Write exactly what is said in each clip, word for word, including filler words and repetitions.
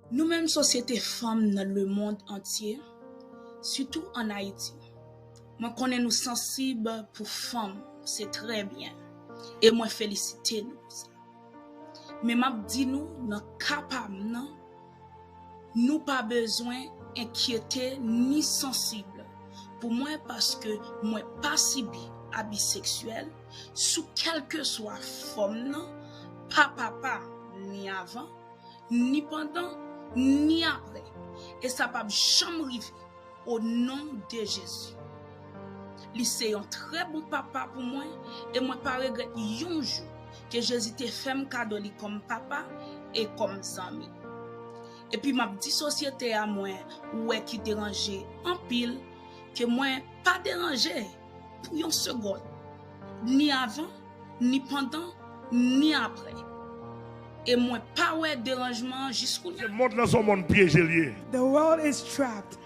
Nou menm sosyete fanm nan lemonn antye, sitou ann Ayiti, mwen konnen nou sansib pou fanm, se trè byen, e mwen felisite nou pou sa. Men m ap di nou, nan ka pa m nan, nou pa bezwen enkyete ni sansib pou mwen, paske mwen pa sibi abi seksyèl sou kèlkeswa fòm nan, pa papa, ni avan, ni pandan, ni apre. E sa p ap janm rive, o non de Jezi. Li se yon trè bon papa pou mwen, e mwen pa regrèt yon jou ke Jezi te fè m kado li kòm papa e kòm zanmi. Epi m ap di sosyete a, mwen wè ki deranje anpil, ke mwen pa deranje pou yon segond, ni avan, ni pandan, ni apre. E mwen pa wè deranjman an jis kounye a. Mond lan se yon mond pyeje l ye. The world is trapped.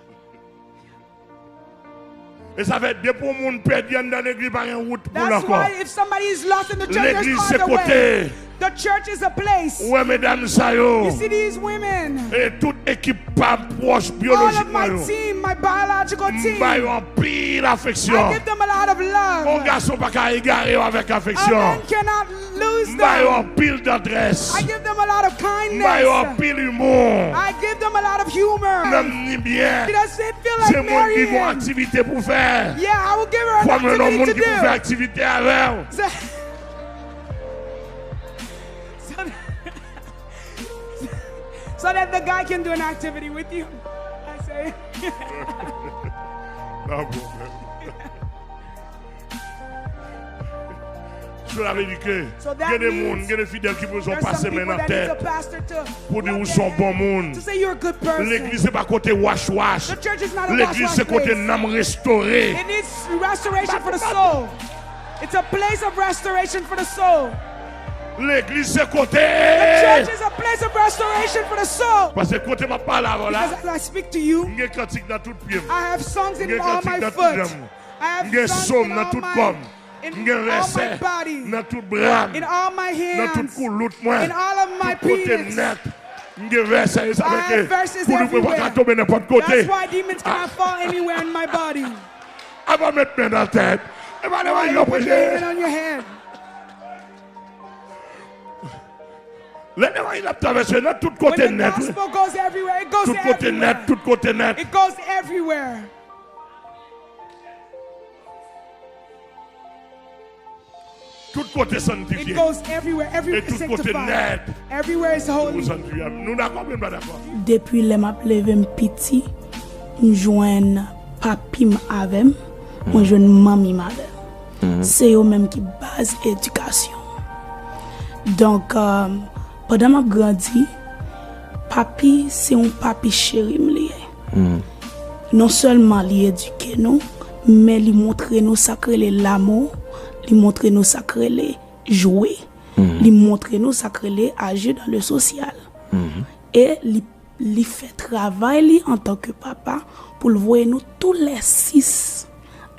E sa fè depi yon moun pèdi anndan legliz, pa gen wout pou l ankò. That's why if somebody is lost in the church, there's always a way. Legliz se kote. The church is a place. Ou wè medam sa yo. You see these women. E tout ekip pa pwòch byolojikman yo. All of my team, my biological team. M ba yo anpil afeksyon. I give them a lot of love. Yon gason pa ka egare yo avèk afeksyon. A man cannot lose them. M ba yo anpil tandrès. I give them a lot of kindness. M ba yo anpil imou. I give them a lot of humor. Nanm ni byen. She doesn't feel like marrying. Se mwen ki gon aktivite pou fè. Yeah, I will give her an activity to do. Fò m jwenn yon moun ki pou fè aktivite avè w. So, so, so that the guy can do an activity with you. I say. No problem. Cela veut dire que gen de moun, gen de fidèl ki bezwen pase men nan tèt pou di ou se yon bon moun. Legliz se pa kote wachwach. Legliz se kote nanm restore. It needs restoration for the soul. It's a place of restoration for the soul. Legliz se kote. The church is a place of restoration for the soul. Paske kote m ap pale avè w la, because as I speak to you, m gen kantik nan tout pye m. I have songs in all my foot. M gen kantik nan tout janm. I have songs in all my, in all my body, in all my hands, in all my penis. M gen vèsè nan tout kò m. M gen sòm nan tout bra m. Nan tout koulout mwen. In all of my penis. Tout kote nèt. M gen vèsè, e sa fè ke koudou mwen pa ka tonbe nenpòt kote. I have verses everywhere. That's why demons cannot fall anywhere in my body. Apa met men nan tèt. E pa levanjil yo preche. Why you put your hand on your head? Lè levanjil ap travèse nan tout kote nèt, wi. When the gospel goes everywhere, it goes everywhere. Tout kote nèt, tout kote nèt. It goes everywhere. Tout kote sanntifye. It goes everywhere. Everywhere is sanctified. E tout kote nèt. Everywhere is holy. Pou sanntifye. Nou dakò oubyen n pa dakò? Depi lè m ap leve m piti, m jwenn papi m avè m, mwen jwenn manmi m avè m. Se yo menm ki baz edikasyon. Donk, euh, pandan m ap grandi, papi se yon papi cheri m li ye. Non sèlman li edike nou, men li montre nou sa k rele lamou, li montre nou sa k rele jwe, li montre nou sa k rele aji dan le sosyal. E li, li fè travay li antanke papa pou l voye nou tou lè sis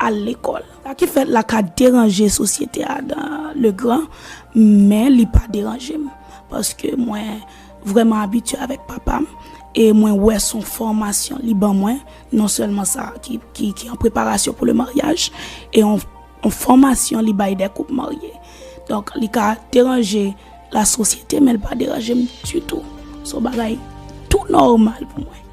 al lekòl. Sa ki fèt la ka deranje sosyete a dan le gran, men li pa deranje m, paske mwen vrèman abitye avèk papa m, e mwen wè se yon fòmasyon li ban mwen, non sèlman sa ki, ki, ki an preparasyon pou le maryaj, e yon, yon fòmasyon li bay de koup marye. Donk, li ka deranje lasosyete, men l pa deranje m ditou. Se yon bagay tou nòmal pou mwen.